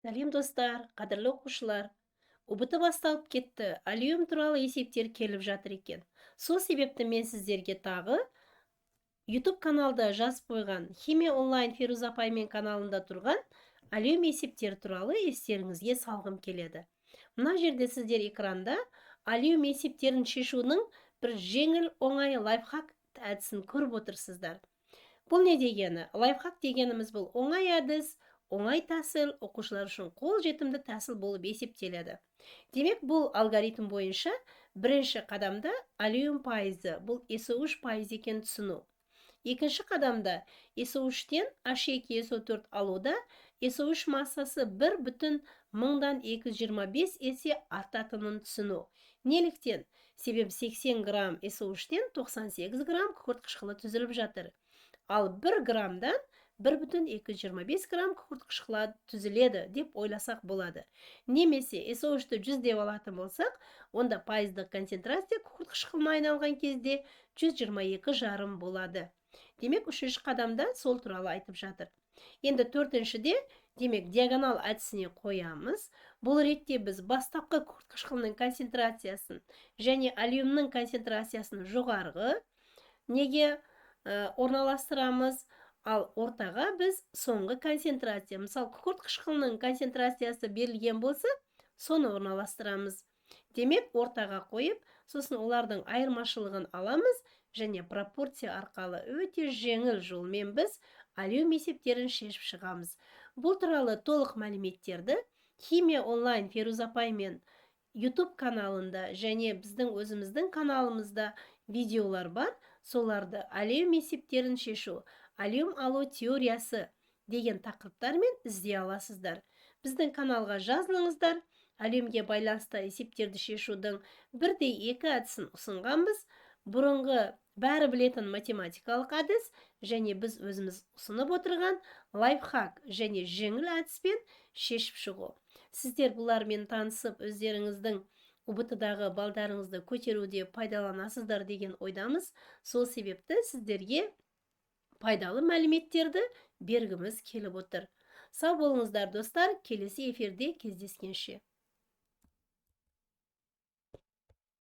Сәлем, достар, қадірлі оқушылар! ҰБТ басталып кетті, алюм туралы есептер келіп жатыр екен. Сол себепті мен сіздерге тағы YouTube каналда жазып қойған Химия онлайн Феруза апаймен каналында тұрған алюм есептері туралы естеріңізге салғым келеді. Мына жерде сіздер экранда алюм есептерін шешуінің бір жеңіл, оңай лайфхак әдісін көріп отырсыздар. Бұл не дегені? Лайфхак дегеніміз бұл оңай әдіс, оңай тәсіл, оқушылар үшін қол жетімді тәсіл болып есептеледі. Демек, бұл алгоритм бойынша бірінші қадамда алюм пайызы, бұл SO3 пайыз екенін түсіну. Екінші қадамда SO3-тен H2SO4 алуда SO3 массасы 1,1225 есе артатынын түсіну. Неліктен? Себебі 80 грамм SO3-тен 98 грамм күкірт қышқылы түзіліп жатыр. Ал 1 граммдан 1,225 грамм күкірт қышқылы түзіледі деп ойласақ болады. Немесе SO3-ті 100 деп алатын болсақ, онда пайыздық концентрация күкірт қышқылына айналған кезде 122,5 болады. Демек, үшінші қадамда сол туралы айтып жатыр. Енді төртіншіде, демек, диагонал әдісіне қоямыз. Бұл ретте біз бастапқы күкірт қышқылының концентрациясын және алюмнің концентрациясын жоғарғы неге орналастырамыз, ал ортаға біз соңғы концентрация, мысалы, күкірт қышқылының концентрациясы берілген болса, соны орналастырамыз. Демек, ортаға қойып, сосын олардың айырмашылығын аламыз және пропорция арқылы өте жеңіл жолмен біз алюм есептерін шешіп шығамыз. Бұл туралы толық мәліметтерді Химия онлайн Феруза апаймен YouTube каналында және біздің өзіміздің каналымызда видеолар бар. Соларды алюм есептерін шешу, алюм алу теориясы деген тақырыптармен іздей аласыздар. Біздің каналға жазылыңыздар. Алюмге байланысты есептерді шешудің бірдей екі әдісін ұсынғанбыз. Бұрынғы бәрі білетін математикалық әдіс және біз өзіміз ұсынып отырған лайфхак және жеңіл әдіспен шешіп шығу. Сіздер бұлармен танысып, өздеріңіздің ҰБТ-дағы балдарыңызды көтеруде пайдаланасыздар деген ойдамыз. Сол себепті сіздерге пайдалы мәліметтерді бергіміз келіп отыр. Сау болыңыздар, достар, келесі эфирде кездескенше.